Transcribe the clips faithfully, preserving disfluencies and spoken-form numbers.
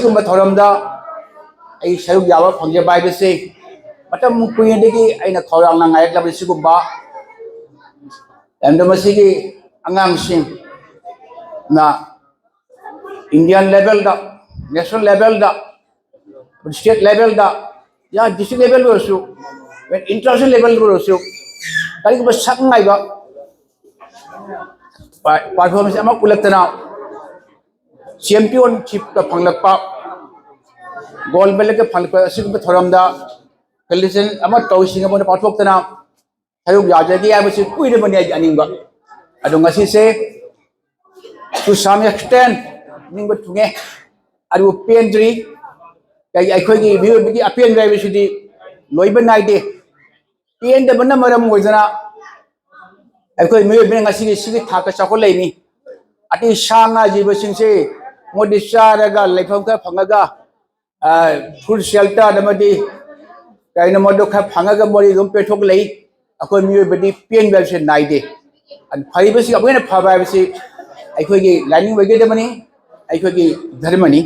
ꯁꯤꯒꯨꯝꯕ ꯊꯧꯔꯝꯗ ꯑꯩ ꯁꯔꯨꯛ ꯌꯥꯕ ꯐꯪꯖꯕ ꯍꯥꯏꯕꯁꯤ ꯃꯇꯝ ꯀꯨꯏꯅꯗꯒꯤ ꯑꯩꯅ ꯈꯧꯔꯥꯡꯅ ꯉꯥꯏꯔꯛꯂꯕꯅꯤ꯫ ꯁꯤꯒꯨꯝꯕ ꯂꯝꯗꯝ ꯑꯁꯤꯒꯤ ꯑꯉꯥꯡꯁꯤꯡꯅ Indian levelꯗ, national levelꯗ, state levelꯗ, ꯌꯥ district level ꯑꯣꯏꯔꯁꯨ, international level ꯑꯣꯏꯔꯁꯨ ꯀꯔꯤꯒꯨꯝꯕ ꯁꯛ ꯉꯥꯏꯕ performance ꯑꯃ ꯎꯠꯂꯛꯇꯅ championshipꯀ ꯐꯪꯂꯛꯄ, gold medalꯒ ꯐꯪꯂꯛꯄ ꯑꯁꯤꯒꯨꯝꯕ ꯊꯧꯔꯝꯗ felicitation ꯑꯃ ꯇꯧꯁꯤꯡ ꯑꯃꯅ ꯄꯥꯡꯊꯣꯛꯇꯅ ꯁꯔꯨꯛ ꯌꯥꯖꯒꯦ ꯍꯥꯏꯕꯁꯤ ꯀꯨꯏꯔꯕꯅꯤ ꯑꯩꯒꯤ ꯑꯅꯤꯡꯕ꯫ ꯑꯗꯣ ꯉꯁꯤꯁꯦ to some extent ꯅꯤꯡꯕ ꯊꯨꯡꯉꯦ, ꯑꯗꯨꯕꯨ ꯄꯦꯟꯗ꯭ꯔꯤ꯫ ꯀꯩ ꯑꯩꯈꯣꯏꯒꯤ ꯃꯤꯑꯣꯏꯕꯒꯤ ꯑꯄꯦꯟꯕ ꯍꯥꯏꯕꯁꯤꯗꯤ ꯂꯣꯏꯕ ꯅꯥꯏꯗꯦ꯫ ꯄꯦꯟꯗꯕꯅ ꯃꯔꯝ ꯑꯣꯏꯗꯅ ꯑꯩꯈꯣꯏ ꯃꯤꯑꯣꯏꯕꯅ ꯉꯁꯤꯒꯤ ꯁꯤꯒꯤ ꯊꯥꯛꯇ ꯆꯥꯎꯈꯠꯂꯛꯏꯅꯤ꯫ ꯑꯇꯩ ꯁꯥ ꯉꯥ ꯖꯤꯕꯁꯤꯡꯁꯦ ꯃꯣꯏꯗꯤ ꯆꯥꯔꯒ ꯂꯩꯐꯝ ꯈꯔ ꯐꯪꯉꯒ food shelter ꯑꯃꯗꯤ ꯀꯩꯅꯣ ꯃꯗꯨ ꯈꯔ ꯐꯪꯉꯒ ꯃꯣꯏꯗꯤ ꯑꯗꯨꯝ ꯄꯦꯟꯊꯣꯛ ꯂꯩ꯫ ꯑꯩꯈꯣꯏ ꯃꯤꯑꯣꯏꯕꯗꯤ ꯄꯦꯟꯕ ꯍꯥꯏꯕꯁꯦ ꯅꯥꯏꯗꯦ꯫ ꯑꯗꯨ ꯐꯔꯤꯕꯁꯤ ꯑꯃꯨꯛ ꯍꯦꯟꯅ ꯐꯕ ꯍꯥꯏꯕꯁꯤ ꯑꯩꯈꯣꯏꯒꯤ ꯂꯥꯏꯅꯤꯡ ꯑꯣꯏꯒꯗꯕꯅꯤ, ꯑꯩꯈꯣꯏꯒꯤ ꯙꯔꯃꯅꯤ꯫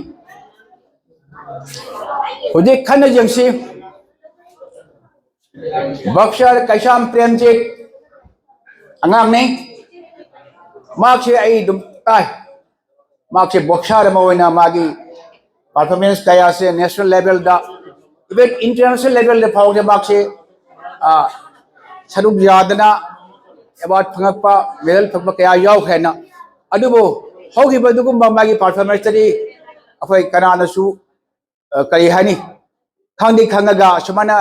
ꯍꯧꯖꯤꯛ ꯈꯟꯅ ꯌꯦꯡꯁꯤ, boxer ꯀꯩꯁꯥꯝ ꯄ꯭ꯔꯦꯝꯖꯤꯠ ꯑꯉꯥꯡꯅꯤ꯫ ꯃꯍꯥꯛꯁꯦ ꯑꯩ ꯑꯗꯨꯝ ꯇꯥꯏ, ꯃꯍꯥꯛꯁꯦ boxer ꯑꯃ ꯑꯣꯏꯅ ꯃꯥꯒꯤ performance ꯀꯌꯥꯁꯦ national levelꯗ, even international levelꯗ ꯐꯥꯎꯕꯗ ꯃꯍꯥꯛꯁꯦ ꯁꯔꯨꯛ ꯌꯥꯗꯅ award ꯐꯪꯉꯛꯄ, medal ꯐꯪꯕ ꯀꯌꯥ ꯌꯥꯎꯈ꯭ꯔꯦꯅ꯫ ꯑꯗꯨꯕꯨ ꯍꯧꯈꯤꯕ ꯑꯗꯨꯒꯨꯝꯕ ꯃꯥꯒꯤ performanceꯇꯗꯤ ꯑꯩꯈꯣꯏ ꯀꯅꯥꯅꯁꯨ ꯀꯔꯤ ꯍꯥꯏꯅꯤ, ꯈꯪꯗꯤ ꯈꯪꯉꯒ ꯑꯁꯨꯃꯥꯏꯅ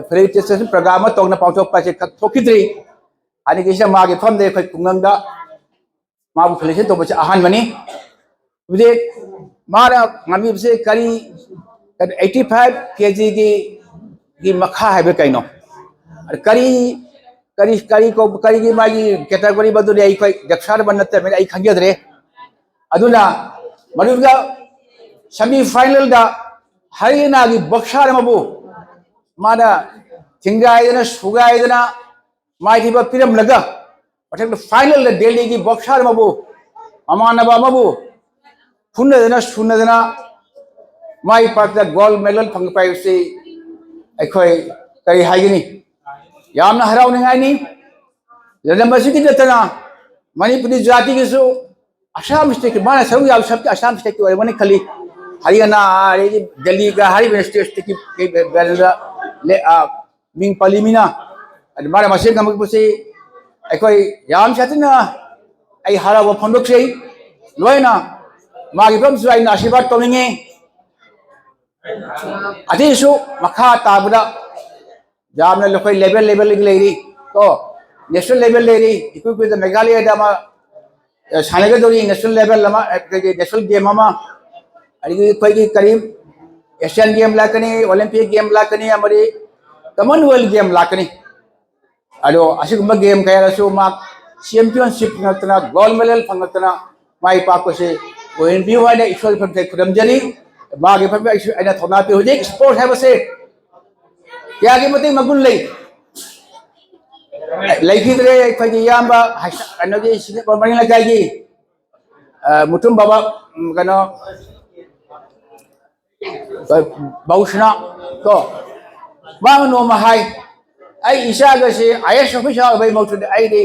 felicitation program ꯑꯃ ꯇꯧꯅ ꯄꯥꯡꯊꯣꯛꯄ ꯑꯁꯤ ꯊꯣꯛꯈꯤꯗ꯭ꯔꯤ꯫ ꯑꯗꯒꯤꯁꯤꯗ ꯃꯥꯒꯤ ꯐꯝꯗ ꯑꯩꯈꯣꯏ ꯈꯨꯡꯒꯪꯗ ꯃꯥꯕꯨ felicitation ꯇꯧꯕꯁꯦ ꯑꯍꯥꯟꯕꯅꯤ꯫ ꯍꯧꯖꯤꯛ ꯃꯥꯅ ꯉꯝꯃꯤꯕꯁꯦ ꯀꯔꯤ, eighty five kgꯒꯤ ꯒꯤ ꯃꯈꯥ ꯍꯥꯏꯕ ꯀꯩꯅꯣ, ꯀꯔꯤ ꯀꯔꯤ ꯀꯔꯤ ꯀꯧꯕ, ꯀꯔꯤꯒꯤ ꯃꯥꯒꯤ category ꯃꯗꯨꯗꯤ ꯑꯩꯈꯣꯏ ꯗꯦꯛꯁꯥꯔꯕ ꯅꯠꯇꯕꯅꯤꯅ ꯑꯩ ꯈꯪꯖꯗ꯭ꯔꯦ꯫ ꯑꯗꯨꯅ ꯃꯗꯨꯗ semi finalꯗ ꯍꯔꯤꯌꯥꯅꯥꯒꯤ boxer ꯑꯃꯕꯨ ꯃꯥꯅ ꯊꯤꯡꯒꯥꯏꯗꯅ ꯁꯨꯒꯥꯏꯗꯅ ꯃꯥꯏꯊꯤꯕ ꯄꯤꯔꯝꯂꯒ ꯃꯊꯪꯗ finalꯗ ꯗꯦꯜꯂꯤꯒꯤ boxer ꯑꯃꯕꯨ, ꯃꯃꯥꯟꯅꯕ ꯑꯃꯕꯨ ꯐꯨꯅꯗꯅ ꯁꯨꯅꯗꯅ ꯃꯥꯏ ꯄꯥꯛꯇ ꯒꯣꯜ ꯃꯦꯗꯜ ꯐꯪꯉꯛꯄ ꯍꯥꯏꯕꯁꯤ ꯑꯩꯈꯣꯏ ꯀꯔꯤ ꯍꯥꯏꯒꯅꯤ? ꯌꯥꯝꯅ ꯍꯔꯥꯎꯅꯤꯡꯉꯥꯏꯅꯤ꯫ ꯂꯝꯗꯝ ꯑꯁꯤꯒꯤ ꯅꯠꯇꯅ ꯃꯅꯤꯄꯨꯔꯤ ꯖꯥꯇꯤꯒꯤꯁꯨ ꯑꯁꯥꯝ ꯁ꯭ꯇꯦꯠꯀꯤ ꯃꯥꯅ ꯁꯔꯨꯛ ꯌꯥꯕ ꯁꯔꯨꯛꯇꯤ ꯑꯁꯥꯝ ꯁ꯭ꯇꯦꯠꯀꯤ ꯑꯣꯏꯔꯝꯒꯅꯤ ꯈꯜꯂꯤ꯫ ꯍꯔꯤꯌꯥꯅꯥ ꯑꯗꯒꯤ ꯗꯦꯜꯂꯤꯒ ꯍꯥꯏꯔꯤꯕ ꯁ꯭ꯇꯦꯠ ꯁ꯭ꯇꯦꯠꯀꯤ ꯃꯦꯗꯜꯗ ꯂꯦ-, ꯑ, ꯃꯤꯡ ꯄꯜꯂꯤꯃꯤꯅ, ꯑꯗꯨ ꯃꯥꯅ ꯃꯁꯤ ꯉꯝꯃꯛꯄꯁꯤ ꯑꯩꯈꯣꯏ ꯌꯥꯝ ꯁꯥꯊꯤꯅ ꯑꯩ ꯍꯔꯥꯎꯕ ꯐꯣꯡꯗꯣꯛꯆꯩ꯫ ꯂꯣꯏꯅ ꯃꯥꯒꯤ ꯐꯤꯕꯝꯁꯨ ꯑꯩꯅ ꯑꯥꯁꯤꯔꯕꯥꯗ ꯇꯧꯅꯤꯡꯉꯤ꯫ ꯑꯇꯩꯁꯨ ꯃꯈꯥ ꯇꯥꯕꯗ ꯌꯥꯝꯅ ꯑꯩꯈꯣꯏ ꯂꯦꯕꯦꯜ ꯂꯦꯕꯦꯜꯒꯤ ꯂꯩꯔꯤ ꯀꯣ, ꯅꯦꯁꯅꯦꯜ ꯂꯦꯕꯦꯜ ꯂꯩꯔꯤ꯫ ꯏꯀꯨꯏ ꯀꯨꯏꯗ ꯃꯦꯘꯥꯂꯌꯥꯗ ꯑꯃ ꯑꯦ, ꯁꯥꯟꯅꯒꯗꯧꯔꯤ ꯅꯦꯁꯅꯦꯜ ꯂꯦꯕꯦꯜ ꯑꯃ, ꯑꯦ, ꯑꯩꯈꯣꯏꯒꯤ ꯅꯦꯁꯅꯦꯜ ꯒꯦꯝ ꯑꯃ, ꯑꯗꯒꯤ ꯑꯩꯈꯣꯏꯒꯤ ꯀꯔꯤ ꯑꯦꯁꯤꯌꯥꯟ ꯒꯦꯝ ꯂꯥꯛꯀꯅꯤ, ꯑꯣꯂꯤꯝꯄꯤꯛ ꯒꯦꯝ ꯂꯥꯛꯀꯅꯤ, ꯑꯃꯗꯤ ꯀꯃꯟꯋꯦꯜꯊ ꯒꯦꯝ ꯂꯥꯛꯀꯅꯤ꯫ ꯑꯗꯣ ꯑꯁꯤꯒꯨꯝꯕ ꯒꯦꯝ ꯀꯌꯥꯗꯁꯨ ꯃꯥ ꯆꯦꯝꯄꯤꯌꯟꯁꯤꯞ ꯐꯪꯉꯛꯇꯅ, ꯒꯣꯜꯗ ꯃꯦꯗꯜ ꯐꯪꯉꯛꯇꯅ ꯃꯥꯏ ꯄꯥꯛꯄꯁꯦ ꯑꯣꯏꯍꯟꯕꯤꯌꯨ ꯍꯥꯏꯅ ꯏꯁꯣꯔꯒꯤ ꯐꯝꯁꯦ ꯈꯨꯔꯨꯝꯖꯔꯤ꯫ ꯃꯥꯒꯤ ꯐꯝ ꯑꯩꯁꯨ ꯑꯩꯅ ꯊꯧꯅꯥ ꯄꯤ꯫ ꯍꯧꯖꯤꯛ ꯁ꯭ꯄꯣꯔꯠꯁ ꯍꯥꯏꯕꯁꯦ ꯀꯌꯥꯒꯤ ꯃꯇꯤꯛ ꯃꯒꯨꯟ ꯂꯩ꯫ ꯂꯩꯈꯤꯗ꯭ꯔꯦ ꯑꯩꯈꯣꯏꯒꯤ ꯏꯌꯥꯝꯕ ꯍꯥꯏ-, ꯀꯩꯅꯣꯒꯤ ꯁꯤꯡꯖꯃꯩ ꯃꯔꯤꯡ ꯂꯩꯀꯥꯏꯒꯤ, ꯑ, ꯃꯨꯇꯨꯝ ꯕꯕꯥ, ꯎꯝ, ꯀꯩꯅꯣ, ꯑ, ꯕꯥꯎꯁꯅꯥ ꯀꯣ, ꯃꯥꯅ ꯅꯣꯡꯃ ꯍꯥꯏ, "ꯑꯩ ꯏꯆꯥꯒꯁꯤ ꯑꯥꯏ ꯑꯦꯁ ꯑꯣꯐꯤꯁꯥꯔ ꯑꯣꯏꯕꯒꯤ ꯃꯍꯨꯠꯇꯗꯤ ꯑꯩꯗꯤ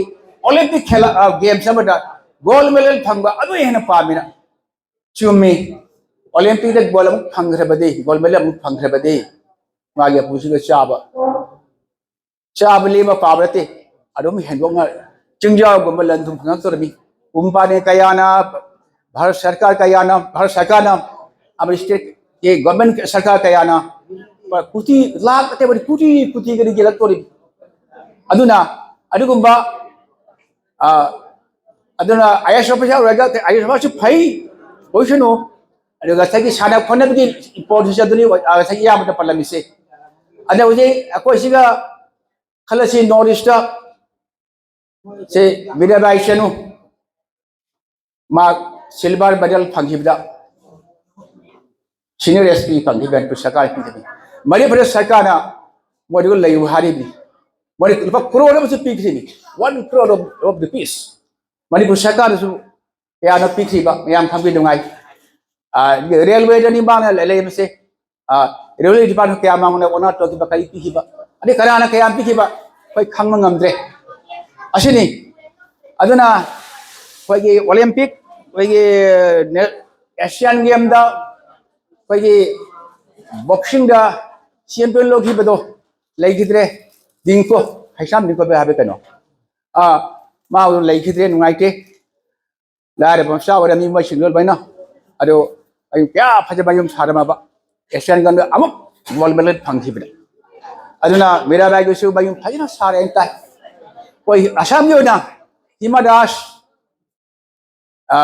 ꯑꯣꯂꯤꯝꯄꯤꯛ ꯈꯦꯂꯥ-, ꯑ, ꯒꯦꯝꯁ ꯑꯃꯗ ꯒꯣꯜꯗ ꯃꯦꯗꯜ ꯐꯪꯕ ꯑꯗꯨ ꯍꯦꯟꯅ ꯄꯥꯝꯃꯤꯅ"꯫ ꯆꯨꯝꯃꯤ, ꯑꯣꯂꯤꯝꯄꯤꯛꯇ ꯒꯣꯜꯗ ꯑꯃꯨꯛ ꯐꯪꯈ꯭ꯔꯕꯗꯤ, ꯒꯣꯜꯗ ꯃꯦꯗꯜ ꯑꯃꯨꯛ ꯐꯪꯈ꯭ꯔꯕꯗꯤ ꯃꯥꯒꯤ ꯄꯨꯟꯁꯤꯗ ꯆꯥꯕ ꯆꯥꯕ ꯂꯦꯝꯕ ꯄꯥꯕ ꯅꯠꯇꯦ꯫ ꯑꯗꯨꯝ ꯍꯦꯟꯗꯣꯛꯅ ꯆꯤꯡꯖꯥꯎꯒꯨꯝꯕ ꯂꯟ ꯊꯨꯝ ꯐꯪꯉꯛꯇꯧꯔꯤꯃꯤ꯫ ꯀꯨꯝꯄꯥꯅꯤ ꯀꯌꯥꯅ, ꯚꯥꯔꯠ ꯁꯔꯀꯥꯔ ꯀꯌꯥꯅ, ꯚꯥꯔꯠ ꯁꯔꯀꯥꯔꯅ, ꯑꯃꯗꯤ ꯁ꯭ꯇꯦꯠꯀꯤ ꯒꯣꯔꯃꯦꯟ ꯁꯔꯀꯥꯔ ꯀꯌꯥꯅ ꯀꯣꯇꯤ, ꯂꯥꯈ ꯅꯠꯇꯦ, ꯀꯣꯇꯤ, ꯀꯣꯇꯤꯒꯗꯤ ꯌꯦꯜꯂꯛꯇꯧꯔꯤꯃꯤ꯫ ꯑꯗꯨꯅ ꯑꯗꯨꯒꯨꯝꯕ, ꯑ, ꯑꯗꯨꯅ ꯑꯥꯏ ꯑꯦꯁ ꯑꯣꯐꯤꯁꯥꯔ ꯑꯣꯏꯔꯒ ꯑꯥꯏ ꯑꯦꯁ ꯑꯣꯐꯤꯁꯥꯔꯁꯨ ꯐꯩ, ꯑꯣꯏꯁꯅꯨ꯫ ꯑꯗꯨꯒ ꯉꯁꯥꯏꯒꯤ ꯁꯥꯟꯅ ꯈꯣꯠꯅꯕꯒꯤ ꯏꯝꯄꯣꯔꯇꯦꯟꯁ ꯑꯗꯨꯅꯤ, ꯑ, ꯉꯁꯥꯏꯒꯤ ꯏꯌꯥꯝꯕꯅ ꯄꯜꯂꯝꯃꯤꯁꯦ꯫ ꯑꯗ ꯍꯧꯖꯤꯛ ꯑꯩꯈꯣꯏ ꯁꯤꯒ ꯈꯜꯂꯁꯤ, ꯅꯣꯔꯠ ꯏꯁꯇ ꯁꯦ ꯃꯤꯔꯥꯕꯥꯏ ꯆꯅꯨ, ꯃꯥ ꯁꯤꯜꯚꯔ ꯃꯦꯗꯜ ꯐꯪꯈꯤꯕꯗ ꯁꯤꯅꯤꯌꯔ ꯑꯦꯁ ꯄꯤ ꯐꯪꯈꯤ, ꯃꯅꯤꯄꯨꯔ ꯁꯔꯀꯥꯔ ꯄꯤꯗꯕꯤ꯫ ꯃꯅꯤꯄꯨꯔ ꯁꯔꯀꯥꯔꯅ ꯃꯣꯏꯗꯨꯒ ꯂꯩꯌꯨ ꯍꯥꯏꯔꯤꯕꯅꯤ꯫ ꯃꯣꯏꯗ ꯂꯨꯄꯥ ꯀ꯭ꯔꯣꯔ ꯑꯃꯁꯨ ꯄꯤꯈ꯭ꯔꯤꯅꯤ, one crore of rupees. Manipur ꯁꯔꯀꯥꯔꯅꯁꯨ ꯀꯌꯥꯅ ꯄꯤꯈ꯭ꯔꯤꯕ ꯃꯌꯥꯝ ꯈꯪꯕꯤꯅꯉꯥꯏ꯫ ꯔꯦꯜꯋꯦꯗꯅꯤ ꯃꯥꯅ ꯂꯩꯔꯤꯕꯁꯦ꯫ ꯔꯦꯜꯋꯦ ꯗꯤꯄꯥꯔꯠꯃꯦꯟ ꯀꯌꯥ ꯃꯥꯡꯅ ꯑꯣꯅꯔ ꯇꯧꯈꯤꯕ, ꯀꯔꯤ ꯄꯤꯈꯤꯕ, ꯑꯗꯩ ꯀꯅꯥꯅ ꯀꯌꯥꯝ ꯄꯤꯈꯤꯕ, ꯑꯩꯈꯣꯏ ꯈꯪꯕ ꯉꯝꯗ꯭ꯔꯦ꯫ ꯑꯁꯤꯅꯤ꯫ ꯑꯗꯨꯅ ꯑꯩꯈꯣꯏꯒꯤ ꯑꯣꯂꯦꯝꯄꯤꯛ, ꯑꯩꯈꯣꯏꯒꯤ ꯑꯦꯁꯤꯌꯥꯟ ꯒꯦꯝꯗ ꯑꯩꯈꯣꯏꯒꯤ ꯕꯣꯛꯁꯤꯡꯗ ꯆꯦꯝꯄꯤꯌꯟ ꯂꯧꯈꯤꯕꯗꯣ ꯂꯩꯈꯤꯗ꯭ꯔꯦ꯫ ꯗꯤꯡꯀꯣ, ꯍꯩꯁꯥꯝ ꯗꯤꯡꯀꯣ ꯍꯥꯏꯕ ꯀꯩꯅꯣ, ꯑꯥ, ꯃꯥ ꯂꯩꯈꯤꯗ꯭ꯔꯦ, ꯅꯨꯡꯉꯥꯏꯇꯦ꯫ ꯂꯥꯏꯔꯕ ꯃꯆꯥ ꯑꯣꯏꯔꯝꯃꯤ ꯃꯣꯏꯁꯤꯡꯗꯣ ꯂꯣꯏꯅ꯫ ꯑꯗꯨ ꯑꯩ ꯀꯌꯥ ꯐꯖꯕ ꯌꯨꯝ ꯁꯥꯔꯝꯃꯕ, ꯑꯦꯁꯤꯌꯥꯟ ꯒꯦꯝꯗ ꯑꯃꯨꯛ ꯒꯣꯜ ꯃꯦꯗꯜ ꯐꯪꯈꯤꯕꯅꯤ꯫ ꯑꯗꯨꯅ ꯃꯤꯔꯥꯕꯥꯏꯒꯤꯁꯨ ꯃꯌꯨꯝ ꯐꯖꯅ ꯁꯥꯔꯦ ꯍꯥꯏꯅ ꯇꯥꯏ꯫ ꯑꯩꯈꯣꯏ ꯑꯁꯥꯝꯒꯤ ꯑꯣꯏꯅ ꯍꯤꯃꯥ ꯗꯥꯁ, ꯑ,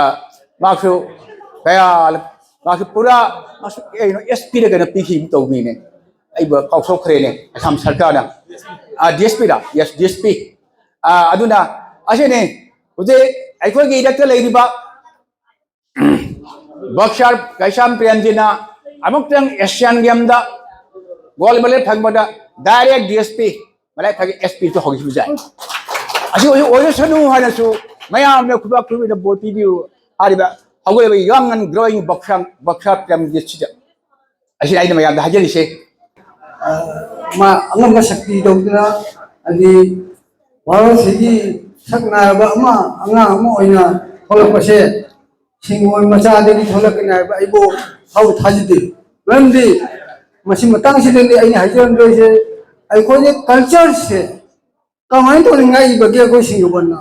ꯃꯥꯁꯨ ꯀꯌꯥ, ꯃꯥꯁꯨ ꯄꯨꯔꯥ, ꯃꯥꯁꯨ ꯀꯩꯅꯣ ꯑꯦꯁ ꯄꯤꯗ ꯀꯩꯅꯣ ꯄꯤꯈꯤꯕ ꯇꯧꯕꯅꯤꯅꯦ꯫ ꯑꯩꯕꯨ ꯀꯥꯎꯊꯣꯛꯈ꯭ꯔꯦꯅꯦ, ꯑꯁꯥꯝ ꯁꯔꯀꯥꯔꯅ꯫ ꯑ, ꯗꯤ ꯑꯦꯁ ꯄꯤꯗ, ꯌꯦꯁ, ꯗꯤ ꯑꯦꯁ ꯄꯤ꯫ ꯑ, ꯑꯗꯨꯅ ꯑꯁꯤꯅꯤ ꯍꯧꯖꯤꯛ ꯑꯩꯈꯣꯏꯒꯤ ꯏꯔꯛꯇ ꯂꯩꯔꯤꯕ ꯕꯣꯛꯁꯔ ꯀꯩꯁꯥꯝ ꯄ꯭ꯔꯦꯝꯖꯤꯅ ꯑꯃꯨꯛꯇꯪ ꯑꯦꯁꯤꯌꯥꯟ ꯒꯦꯝꯗ ꯒꯣꯜ ꯃꯦꯗꯜ ꯐꯪꯕꯗ ꯗꯥꯏꯔꯦꯛ ꯗꯤ ꯑꯦꯁ ꯄꯤ, ꯃꯂꯥꯏ ꯐꯒꯤ ꯑꯦꯁ ꯄꯤꯁꯨ ꯍꯧꯈꯤꯕ ꯌꯥꯏ꯫ ꯑꯁꯤ ꯑꯣꯏ-, ꯑꯣꯏꯔꯁꯅꯨ ꯍꯥꯏꯅꯁꯨ ꯃꯌꯥꯝꯅ ꯈꯨꯕꯥꯛ ꯈꯨꯕꯤꯗ ꯚꯣꯠ ꯄꯤꯕꯤꯌꯨ ꯍꯥꯏꯔꯤꯕ ꯍꯧꯒꯠꯂꯤꯕ ꯌꯪ ꯑꯦꯟ ꯒ꯭ꯔꯣꯋꯤꯡ ꯕꯣꯛꯁꯔ, ꯕꯣꯛꯁꯔ ꯄ꯭ꯔꯦꯝꯖꯤꯠꯁꯤꯗ꯫ ꯑꯁꯤꯅ ꯑꯩꯅ ꯃꯌꯥꯝꯗ ꯍꯥꯏꯖꯔꯤꯁꯦ꯫ ꯃꯥ ꯑꯉꯝꯕ ꯁꯛꯇꯤ ꯇꯧꯗꯨꯅ, ꯍꯥꯏꯗꯤ, ꯚꯥꯔꯠꯁꯤꯒꯤ ꯁꯛ ꯅꯥꯏꯔꯕ ꯑꯃ, ꯑꯉꯥꯡ ꯑꯃ ꯑꯣꯏꯅ ꯊꯣꯛꯂꯛꯄꯁꯦ ꯁꯤꯡꯒꯣꯜ ꯃꯆꯥꯗꯒꯤ ꯊꯣꯛꯂꯛꯀꯅꯤ ꯍꯥꯏꯕ ꯑꯩꯕꯨ ꯊꯥꯖ-, ꯊꯥꯖꯗꯦ꯫ ꯃꯔꯝꯗꯤ ꯃꯁꯤ ꯃꯇꯥꯡꯁꯤꯗꯗꯤ ꯑꯩꯅ ꯍꯥꯏꯖꯔꯝꯗꯣꯏꯁꯦ, ꯑꯩꯈꯣꯏꯒꯤ ꯀꯜꯆꯔꯁꯦ ꯀꯃꯥꯏꯅ ꯇꯧꯅ ꯉꯥꯛꯏꯕꯒꯦ ꯑꯩꯈꯣꯏ ꯁꯤꯡꯖꯃꯟꯅ?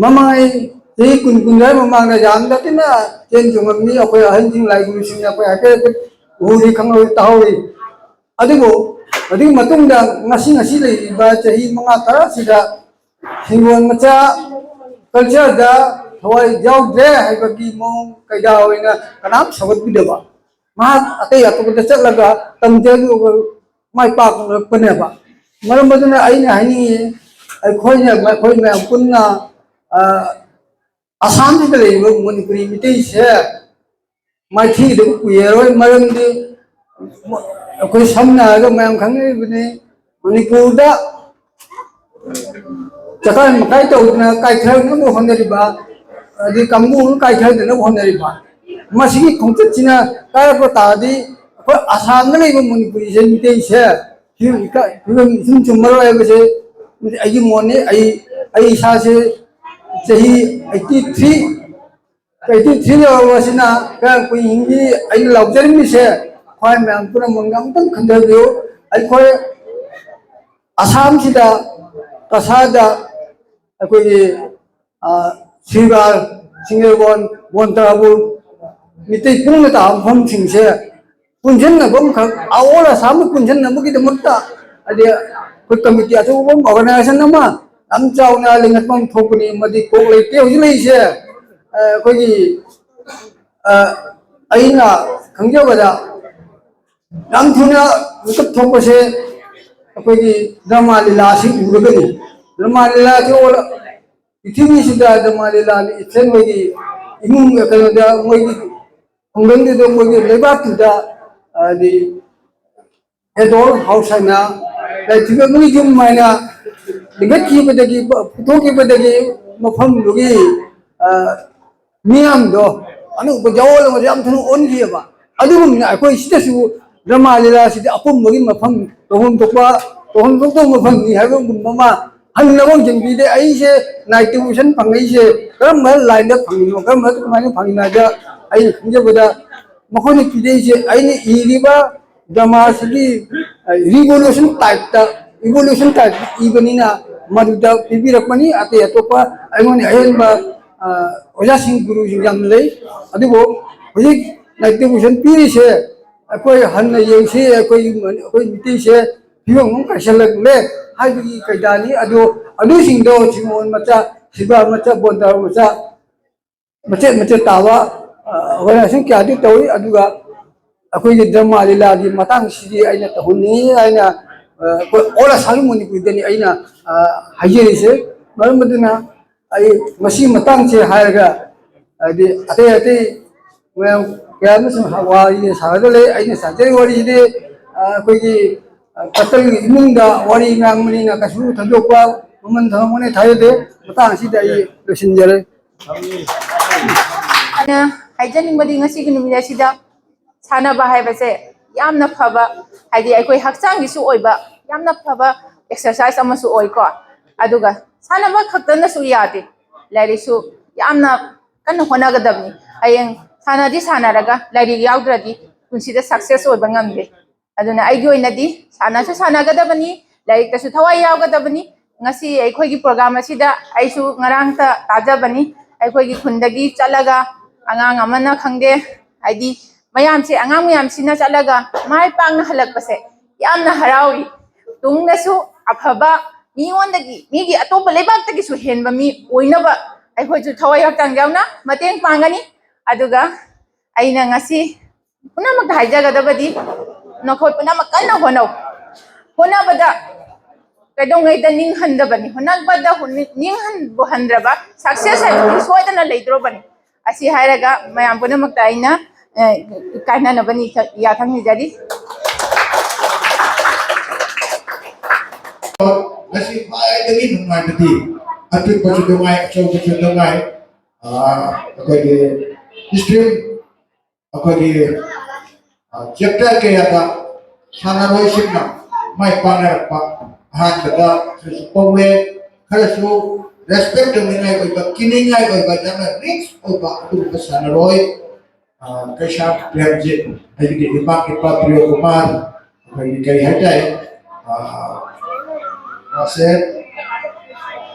ꯃꯃꯥꯡ ꯑꯩ ꯆꯍꯤ ꯀꯨꯟ, ꯀꯨꯟ ꯑꯗꯨꯋꯥꯏ ꯃꯃꯥꯡꯗ ꯌꯥꯝꯅ ꯊꯤꯅ ꯆꯦꯟ ꯆꯣꯡꯉꯝꯃꯤ꯫ ꯑꯩꯈꯣꯏ ꯑꯍꯟꯁꯤꯡ, ꯂꯥꯏ ꯒꯨꯔꯨꯁꯤꯡꯅ ꯑꯩꯈꯣꯏ ꯍꯥꯏꯐꯦꯠ ꯍꯥꯏꯐꯦꯠ ꯎꯍꯧꯔꯤ, ꯈꯪꯍꯧꯔꯤ, ꯇꯥꯍꯧꯔꯤ꯫ ꯑꯗꯨꯕꯨ ꯑꯗꯨꯒꯤ ꯃꯇꯨꯡꯗ ꯉꯁꯤ, ꯉꯁꯤ ꯂꯩꯔꯤꯕ ꯆꯍꯤ ꯃꯉꯥ ꯇꯔꯥꯁꯤꯗ ꯍꯤꯡꯒꯣꯜ ꯃꯆꯥ ꯀꯜꯆꯔꯗ ꯊꯋꯥꯏ ꯌꯥꯎꯗ꯭ꯔꯦ ꯍꯥꯏꯕꯒꯤ ꯃꯑꯣꯡ ꯀꯩꯗꯥ ꯑꯣꯏꯅ ꯀꯅꯥꯝ ꯁꯧꯒꯠꯄꯤꯗꯕ꯫ ꯃꯍꯥꯛ ꯑꯇꯩ ꯑꯇꯣꯞꯄꯗ ꯆꯠꯂꯒ ꯇꯝꯖꯔꯨꯕ ꯃꯥꯏ ꯄꯥꯛꯂꯛꯄꯅꯦꯕ꯫ ꯃꯔꯝ ꯑꯗꯨꯅ ꯑꯩꯅ ꯍꯥꯏꯅꯤꯡꯉꯤ, ꯑꯩꯈꯣꯏꯅ, ꯑꯩꯈꯣꯏ ꯃꯌꯥꯝ ꯄꯨꯟꯅ, ꯑ, ꯑꯁꯥꯝꯁꯤꯗ ꯂꯩꯔꯤꯕ ꯃꯅꯤꯄꯨꯔꯤ ꯃꯤꯇꯩꯁꯦ ꯃꯥꯏꯊꯤꯗꯕ ꯀꯨꯏꯔꯔꯣꯏ꯫ ꯃꯔꯝꯗꯤ ꯑꯩꯈꯣꯏ ꯁꯝꯅ ꯍꯥꯏꯔꯒ ꯃꯌꯥꯝ ꯈꯪꯅꯔꯤꯕꯅꯤ, ꯃꯅꯤꯄꯨꯔꯗ ꯆꯀꯥꯏ ꯃꯀꯥꯏ ꯇꯧꯗꯅ ꯀꯥꯏꯊꯅꯕ ꯍꯣꯠꯅꯔꯤꯕ, ꯑꯗꯩ ꯀꯥꯡꯕꯨ ꯑꯃ ꯀꯥꯏꯊꯗꯅꯕ ꯍꯣꯠꯅꯔꯤꯕ, ꯃꯁꯤꯒꯤ ꯈꯣꯡꯆꯠꯁꯤꯅ ꯀꯥꯏꯔꯛꯄ ꯇꯥꯔꯗꯤ ꯑꯩꯈꯣꯏ ꯑꯁꯥꯝꯗ ꯂꯩꯕ ꯃꯅꯤꯄꯨꯔꯤꯁꯦ, ꯃꯤꯇꯩꯁꯦ ꯐꯤꯕꯝ ꯏꯀ-, ꯐꯤꯕꯝ ꯏꯆꯨꯝ ꯆꯨꯝꯃꯔꯣꯏ ꯍꯥꯏꯕꯁꯦ ꯑꯩꯒꯤ ꯃꯣꯠꯅꯤ꯫ ꯑꯩ, ꯑꯩ ꯏꯁꯥꯁꯦ ꯆꯍꯤ eighty three, eighty three ꯌꯧꯔꯕꯁꯤꯅ ꯀꯌꯥꯝ ꯀꯨꯏ ꯍꯤꯡꯈꯤ? ꯑꯩꯅ ꯂꯥꯎꯖꯔꯝꯃꯤꯁꯦ ꯈ꯭ꯋꯥꯏ ꯃꯌꯥꯝ ꯄꯨꯝꯅꯃꯛꯅ ꯑꯃꯨꯛꯇꯪ ꯈꯟꯊꯕꯤꯌꯨ꯫ ꯑꯩꯈꯣꯏ ꯑꯁꯥꯝꯁꯤꯗ, ꯀꯁꯥꯔꯗ, ꯑꯩꯈꯣꯏꯒꯤ, ꯑ, ꯁꯤꯔꯒꯥꯔ, ꯁꯤꯡꯖꯃꯩ, ꯕꯣꯟꯇꯥꯕꯨ, ꯃꯤꯇꯩ ꯄꯨꯡꯅ ꯇꯥꯕ ꯃꯐꯝꯁꯤꯡꯁꯦ ꯄꯨꯟꯁꯤꯟꯅꯕ ꯑꯃꯈꯛ, ꯑꯥ, all ꯑꯁꯥꯝꯕꯨ ꯄꯨꯟꯁꯤꯟꯅꯕꯒꯤꯗꯃꯛꯇ, ꯍꯥꯏꯗꯤ ꯑꯩꯈꯣꯏ ꯀꯃꯤꯇꯤ ꯑꯆꯧꯕ ꯑꯃ, organization ꯑꯃ ꯌꯥꯝ ꯆꯥꯎꯅ ꯂꯤꯡꯈꯠꯄ ꯑꯃ ꯊꯣꯛꯄꯅꯤ꯫ ꯃꯗꯤ ꯀꯣꯛ ꯂꯩꯇꯦ꯫ ꯍꯧꯖꯤꯛ ꯂꯩꯔꯤꯁꯦ, ꯑ, ꯑꯩꯈꯣꯏꯒꯤ, ꯑ, ꯑꯩꯅ ꯈꯪꯖꯕꯗ ꯌꯥꯝ ꯊꯨꯅ ꯃꯤꯀꯞ ꯊꯣꯛꯄꯁꯦ ꯑꯩꯈꯣꯏꯒꯤ ꯗ꯭ꯔꯃꯥ ꯂꯤꯂꯥꯁꯤ ꯎꯔꯒꯅꯤ꯫ ꯗ꯭ꯔꯃꯥ ꯂꯤꯂꯥꯁꯤ ꯑꯣꯜ-, ꯄ꯭ꯔꯤꯊꯤꯕꯤꯁꯤꯗ ꯗ꯭ꯔꯃꯥ ꯂꯤꯂꯥꯅ ꯏꯊꯦꯟ ꯃꯣꯏꯒꯤ ꯏꯃꯨꯡ, ꯀꯩꯅꯣꯗ ꯃꯣꯏꯒꯤ ꯈꯨꯡꯒꯪꯗꯨꯗ, ꯃꯣꯏꯒꯤ ꯂꯩꯕꯥꯛꯇꯨꯗ, ꯍꯥꯏꯗꯤ ꯑꯦꯗꯣꯜ ꯍꯥꯎꯁ ꯍꯥꯏꯅ ꯂꯩꯇ꯭ꯔꯤꯕ ꯃꯣꯏ ꯌꯨꯝ ꯍꯥꯏꯅ ꯂꯤꯡꯈꯠꯈꯤꯕꯗꯒꯤ, ꯄꯨꯊꯣꯛꯈꯤꯕꯗꯒꯤ ꯃꯐꯝꯗꯨꯒꯤ, ꯑ, ꯃꯤꯌꯥꯝꯗꯣ ꯑꯅꯧꯕ ꯖꯋꯥꯜ ꯑꯃꯗ ꯌꯥꯝ ꯊꯨꯅ ꯑꯣꯟꯈꯤꯑꯕ꯫ ꯑꯗꯨꯒꯨꯝꯅ ꯑꯩꯈꯣꯏ ꯁꯤꯗꯁꯨ ꯗ꯭ꯔꯃꯥ ꯂꯤꯂꯥꯁꯤꯗꯤ ꯑꯄꯨꯝꯕꯒꯤ ꯃꯐꯝ, ꯇꯧꯐꯝ ꯊꯣꯛꯄ, ꯇꯧꯐꯝ ꯊꯣꯛꯇꯕ ꯃꯐꯝꯅꯤ ꯍꯥꯏꯕꯒꯨꯝꯕ ꯑꯃ ꯍꯟꯅ ꯑꯃꯨꯛ ꯌꯦꯡꯕꯤꯗꯦ꯫ ꯑꯩꯁꯦ ꯅꯥꯏꯠ ꯗꯤꯚꯣꯁꯟ ꯐꯪꯉꯛꯏꯁꯦ ꯀꯔꯝꯕ ꯂꯥꯏꯟꯗ ꯐꯪꯉꯤꯅꯣ, ꯀꯔꯝꯕ, ꯀꯃꯥꯏꯅ ꯐꯪꯉꯤꯅꯣ ꯍꯥꯏꯕꯗ ꯑꯩꯅ ꯈꯪꯖꯕꯗ ꯃꯈꯣꯏꯅ ꯄꯤꯔꯛꯏꯁꯦ ꯑꯩꯅ ꯏꯔꯤꯕ ꯗ꯭ꯔꯃꯥꯁꯤꯒꯤ, ꯑ, revolution type ꯇ, evolution type ꯇ ꯏꯕꯅꯤꯅ ꯃꯗꯨꯗ ꯄꯤꯕꯤꯔꯛꯄꯅꯤ꯫ ꯑꯇꯩ ꯑꯇꯣꯞꯄ ꯑꯩꯉꯣꯟꯗ ꯑꯍꯦꯟꯕ, ꯑ, ꯑꯣꯖꯥꯁꯤꯡ, ꯒꯨꯔꯨꯁꯤꯡ ꯌꯥꯝꯅ ꯂꯩ꯫ ꯑꯗꯨꯕꯨ ꯍꯧꯖꯤꯛ ꯅꯥꯏꯠ ꯗꯤꯚꯣꯁꯟ ꯄꯤꯔꯤꯁꯦ ꯑꯩꯈꯣꯏ ꯍꯟꯅ ꯌꯦꯡꯁꯤ, ꯑꯩꯈꯣꯏ, ꯑꯩꯈꯣꯏ ꯃꯤꯇꯩꯁꯦ ꯐꯤꯕꯝ ꯑꯃ ꯀꯥꯏꯁꯜꯂꯛꯂꯦ ꯍꯥꯏꯕꯒꯤ ꯀꯩꯗꯥꯅꯤ꯫ ꯑꯗꯣ ꯑꯗꯨꯁꯤꯡꯗꯣ ꯁꯤꯃꯣꯟ ꯃꯆꯥ, ꯁꯤꯕꯥ ꯃꯆꯥ, ꯕꯣꯟꯗꯥꯔ ꯃꯆꯥ, ꯃꯆꯦꯠ ꯃꯆꯦꯠ ꯇꯥꯕ, ꯑ, organization ꯀꯌꯥꯗꯤ ꯇꯧꯏ꯫ ꯑꯗꯨꯒ ꯑꯩꯈꯣꯏꯒꯤ ꯗ꯭ꯔꯃꯥ ꯂꯤꯂꯥꯒꯤ ꯃꯇꯥꯡꯁꯤꯗꯤ ꯑꯩꯅ ꯇꯧꯍꯟꯅꯤꯡꯉꯤ ꯍꯥꯏꯅ, ꯑ, ꯑꯩꯈꯣꯏ all ꯑꯁꯥꯝ ꯃꯅꯤꯄꯨꯔꯗꯅꯤ ꯑꯩꯅ, ꯑ, ꯍꯥꯏꯖꯔꯤꯁꯦ꯫ ꯃꯔꯝ ꯑꯗꯨꯅ ꯑꯩ ꯃꯁꯤ ꯃꯇꯥꯡꯁꯦ ꯍꯥꯏꯔꯒ, ꯍꯥꯏꯗꯤ ꯑꯇꯩ ꯑꯇꯩ ꯃꯌꯥꯝ ꯀꯌꯥ ꯑꯃꯁꯨ ꯋꯥꯔꯤ ꯁꯥꯒꯗ ꯂꯩ꯫ ꯑꯩꯅ ꯁꯥꯖꯔꯤꯕ ꯋꯥꯔꯤꯁꯤꯗꯤ, ꯑ, ꯑꯩꯈꯣꯏꯒꯤ, ꯑ, ꯀꯇꯜꯒꯤ ꯏꯃꯨꯡꯗ ꯋꯥꯔꯤ ꯉꯥꯡꯕꯅꯤꯅ ꯀꯩꯁꯨ ꯊꯣꯏꯗꯣꯛꯄ ꯃꯃꯜ ꯊꯝꯃꯛꯄꯅꯤ ꯊꯥꯖꯗꯦ꯫ ꯃꯇꯥꯡ ꯑꯁꯤꯗ ꯑꯩ ꯂꯣꯏꯁꯤꯟꯖꯔꯦ꯫ ꯑꯩꯅ ꯍꯥꯏꯖꯅꯤꯡꯕꯗꯤ, ꯉꯁꯤꯒꯤ ꯅꯨꯃꯤꯠ ꯑꯁꯤꯗ ꯁꯥꯟꯅꯕ ꯍꯥꯏꯕꯁꯦ ꯌꯥꯝꯅ ꯐꯕ, ꯍꯥꯏꯗꯤ ꯑꯩꯈꯣꯏ ꯍꯛꯆꯥꯡꯒꯤꯁꯨ ꯑꯣꯏꯕ ꯌꯥꯝꯅ ꯐꯕ ꯑꯦꯛꯁꯔꯁꯥꯏꯁ ꯑꯃꯁꯨ ꯑꯣꯏꯀꯣ꯫ ꯑꯗꯨꯒ ꯁꯥꯟꯅꯕ ꯈꯛꯇꯅꯁꯨ ꯌꯥꯗꯦ, ꯂꯥꯏꯔꯤꯛꯁꯨ ꯌꯥꯝꯅ ꯀꯟꯅ ꯍꯣꯠꯅꯒꯗꯕꯅꯤ꯫ ꯍꯌꯦꯡ ꯁꯥꯟꯅꯗꯤ ꯁꯥꯟꯅꯔꯒ ꯂꯥꯏꯔꯤꯛ ꯌꯥꯎꯗ꯭ꯔꯗꯤ ꯄꯨꯟꯁꯤꯗ ꯁꯛꯁꯦꯁ ꯑꯣꯏꯕ ꯉꯝꯗꯦ꯫ ꯑꯗꯨꯅ ꯑꯩꯒꯤ ꯑꯣꯏꯅꯗꯤ ꯁꯥꯟꯅꯁꯨ ꯁꯥꯟꯅꯒꯗꯕꯅꯤ, ꯂꯥꯏꯔꯤꯛꯇꯁꯨ ꯊꯋꯥꯏ ꯌꯥꯎꯒꯗꯕꯅꯤ꯫ ꯉꯁꯤ ꯑꯩꯈꯣꯏꯒꯤ ꯄ꯭ꯔꯣꯒ꯭ꯔꯥꯝ ꯑꯁꯤꯗ ꯑꯩꯁꯨ ꯉꯔꯥꯡꯇ ꯇꯥꯖꯕꯅꯤ꯫ ꯑꯩꯈꯣꯏꯒꯤ ꯈꯨꯟꯗꯒꯤ ꯆꯠꯂꯒ ꯑꯉꯥꯡ ꯑꯃꯅ ꯈꯪꯗꯦ, ꯍꯥꯏꯗꯤ ꯃꯌꯥꯝꯁꯦ, ꯑꯉꯥꯡ ꯃꯌꯥꯝꯁꯤꯅ ꯆꯠꯂꯒ ꯃꯥꯏ ꯄꯥꯛꯅ ꯍꯜꯂꯛꯄꯁꯦ ꯌꯥꯝꯅ ꯍꯔꯥꯎꯏ꯫ ꯇꯨꯡꯗꯁꯨ ꯑꯐꯕ, ꯃꯤꯉꯣꯟꯗꯒꯤ, ꯃꯤꯒꯤ ꯑꯇꯣꯞꯄ ꯂꯩꯕꯥꯛꯇꯒꯤꯁꯨ ꯍꯦꯟꯕ ꯃꯤ ꯑꯣꯏꯅꯕ ꯑꯩꯈꯣꯏꯁꯨ ꯊꯋꯥꯏ ꯍꯛꯆꯥꯡ ꯌꯥꯎꯅ ꯃꯇꯦꯡ ꯄꯥꯡꯒꯅꯤ꯫ ꯑꯗꯨꯒ ꯑꯩꯅ ꯉꯁꯤ ꯄꯨꯝꯅꯃꯛꯇ ꯍꯥꯏꯖꯒꯗꯕꯗꯤ, ꯅꯈꯣꯏ ꯄꯨꯝꯅꯃꯛ ꯀꯟꯅ ꯍꯣꯠꯅꯧ꯫ ꯍꯣꯠꯅꯕꯗ ꯀꯩꯗꯧꯉꯩꯗ ꯅꯤꯡꯍꯟꯗꯕꯅꯤ꯫ ꯍꯣꯠꯅꯕꯗ ꯍꯨ-, ꯅꯤꯡꯍꯟꯕꯨ ꯍꯟꯗ꯭ꯔꯕ ꯁꯛꯁꯦꯁ ꯍꯥꯏꯕꯗꯤ ꯁꯣꯏꯗꯅ ꯂꯩꯗ꯭ꯔꯣꯕꯅꯤ꯫ ꯑꯁꯤ ꯍꯥꯏꯔꯒ ꯃꯌꯥꯝ ꯄꯨꯝꯅꯃꯛꯇ ꯑꯩꯅ, ꯑ, ꯀꯥꯏꯅꯅꯕꯅꯤ ꯌꯥꯊꯪ ꯅꯤꯖꯔꯤ꯫ ꯉꯁꯤ ꯈ꯭ꯋꯥꯏꯗꯒꯤ ꯅꯨꯡꯉꯥꯏꯕꯗꯤ, ꯑꯄꯤꯛꯄꯁꯨ ꯅꯨꯡꯉꯥꯏ, ꯑꯆꯧꯕꯁꯨ ꯅꯨꯡꯉꯥꯏ, ꯑ, ꯑꯩꯈꯣꯏꯒꯤ ꯏꯁꯇ꯭ꯔꯤꯝ, ꯑꯩꯈꯣꯏꯒꯤ, ꯑ, ꯆꯦꯞꯇꯔ ꯀꯌꯥꯗ ꯁꯥꯟꯅꯔꯣꯏꯁꯤꯡꯅ ꯃꯥꯏ ꯄꯥꯛꯅꯔꯛꯄ꯫ ꯑꯍꯥꯟꯕꯗ ꯈꯔꯁꯨ ꯄꯧꯋꯦ, ꯈꯔꯁꯨ ꯔꯦꯁꯄꯦꯛ ꯇꯧꯅꯤꯡꯉꯥꯏ ꯑꯣꯏꯕ, ꯀꯤꯅꯤꯡꯉꯥꯏ ꯑꯣꯏꯕ, ꯌꯥꯝꯅ ꯔꯤꯛꯁ ꯑꯣꯏꯕ ꯑꯗꯨꯒꯨꯝꯕ ꯁꯥꯟꯅꯔꯣꯏ, ꯑ, ꯀꯩꯁꯥꯝ ꯄ꯭ꯔꯦꯝꯖꯤꯠ, ꯑꯩꯒꯤ ꯏꯃꯥ ꯏꯄꯥ ꯄ꯭ꯔꯤꯌꯣ ꯀꯨꯃꯥꯔ, ꯑꯩꯈꯣꯏꯒꯤ ꯀꯩ ꯍꯥꯏꯇꯥꯔꯦ, ꯑ, ꯃꯥꯁꯦ